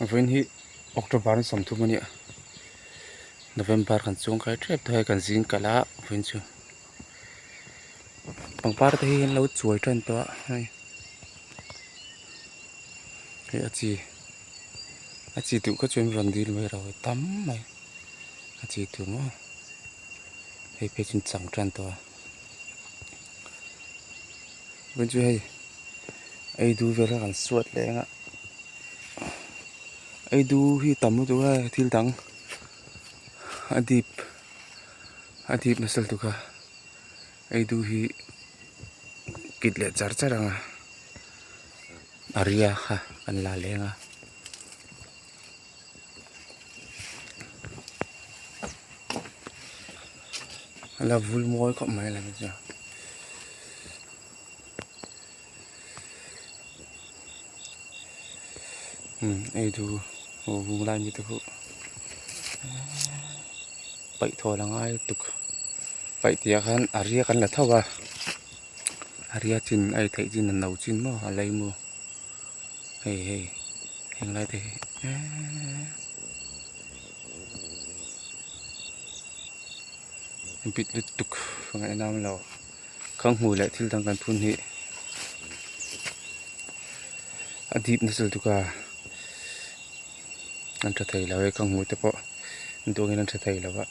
Vawiin hi October ni 30 a nia November kan chuang kai tep tawh hei kan zing kalh a vawiin chu pangpar te hi an lo chuai tan tawh a hei hei a chi a chi duh kha chuan rawn dil mai ro tam mai a chi tur maw hei phei chu an chang tan tawh a vawiin chu hei ei du vel kha kan suat leh ang a ei du hi tam lutuk a thil dang a dip a dip nasa lutuk a ei du hi kit leh char char ang a a ria kha kan la leh ang a. A la vul mawi khawp mai a lo chu. Umm ei du aw vung lai mi te pawh paih thawl a ngai lutuk paih tih ah khan a riak an la tho a a riak chin a ei theih chin a no chin maw a lei maw hei hei heng lai te hi eeee bit lutuk a ngaihnawm lo. Khanghmu leh thil dang kan phun hi a dip nasa lutuk a an tha thei lo e khanghmu te pawh an duh angin an tha thei lo a.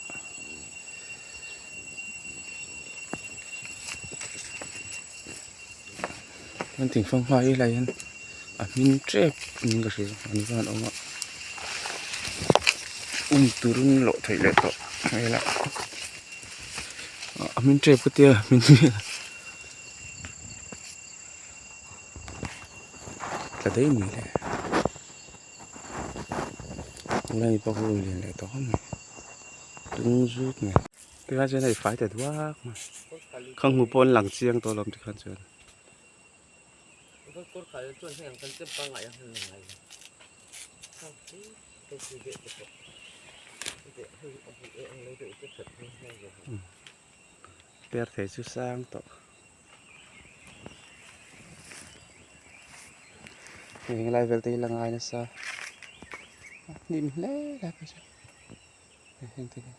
An thingfang hma hi helai hian a hmin tep niin ka hria an van awm a um turin lawh theih leh tawh hmel a. A hmin tep ka tia hmin tla daih mai le tunlai pawh ka rawn lian leh tawh khawp mai tung zut mai tikhan chuan hei fai ta duak mai khang hmu pawh an lang chiang tawh alawm tikhan chuan. Per thei chu sang tawh heng lai vel te hi la ngai nasa a hnim hle lai pawh chu heng te hi.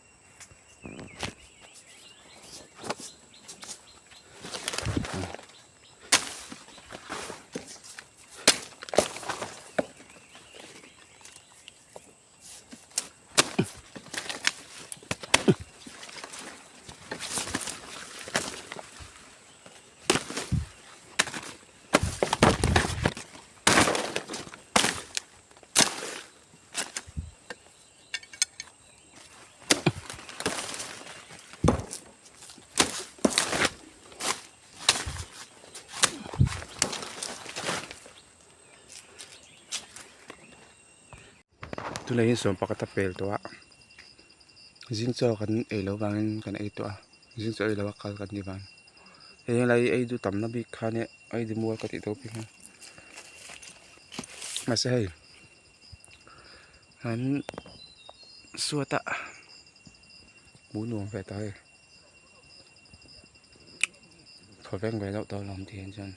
Tunah hian sawm pakhat a pel tawh a zing chaw kan ei loh vangin kan ei tawh a zing chaw ei loh a kal kan nih vang hei helai ei du tamna bik kha nia ei du mual ka tih tawh bik kha mahse hei an suat a hmuh nuam ve ta hei. Thaw veng ve deuh tawh alawm tih hian chuan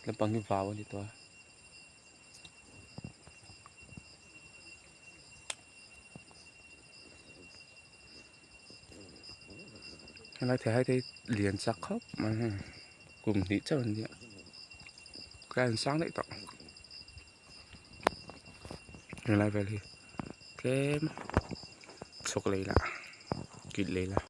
lampang hi vau a ni tawh a. Helai theihai te hi lian chak khawp mai hei kum hnih chauh an nia tlai an sang daih tawh helai vel hi tlem chhawk lei lah kit lei lah.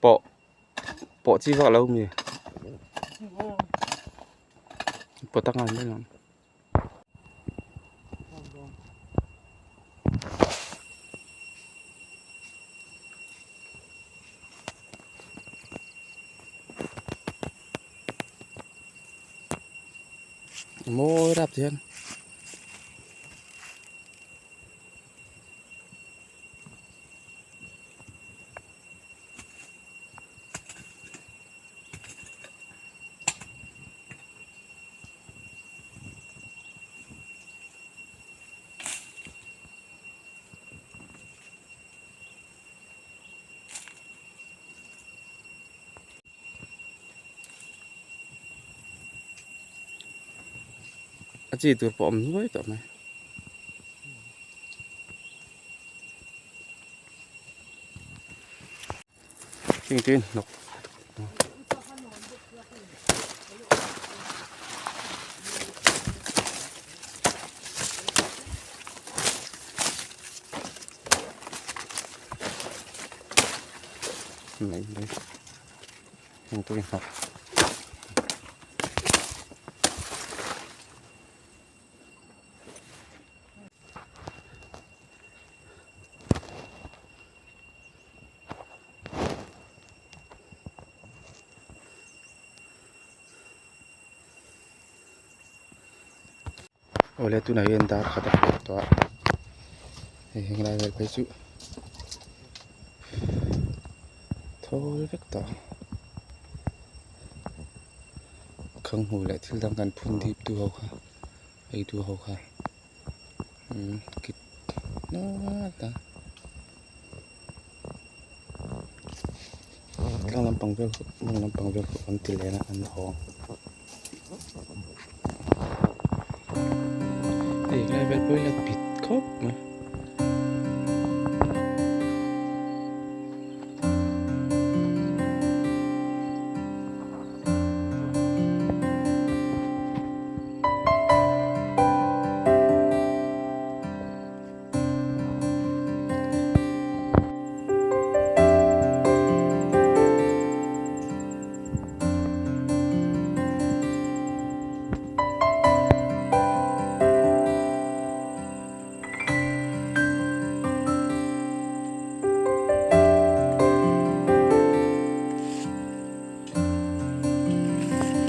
Pawh pawh chi vak lo mi pawh tak ngan mai lo. Mawi rap hian. A chi tur pawh a awm nuai tawh mai. Heng te hnawk mai mai heng te hnawk. Awle tunah hian dar khat a hmuh tawh a hei henglai vel phei chu thawl vek tawh khang hmuh leh thil dang kan phun dip tu ho kha ei tu ho kha. Kit nual a tlang lampang vel hmun lampang vel pawh an ti len a an hawng hei helai vel pawh hi a bit khawp mai.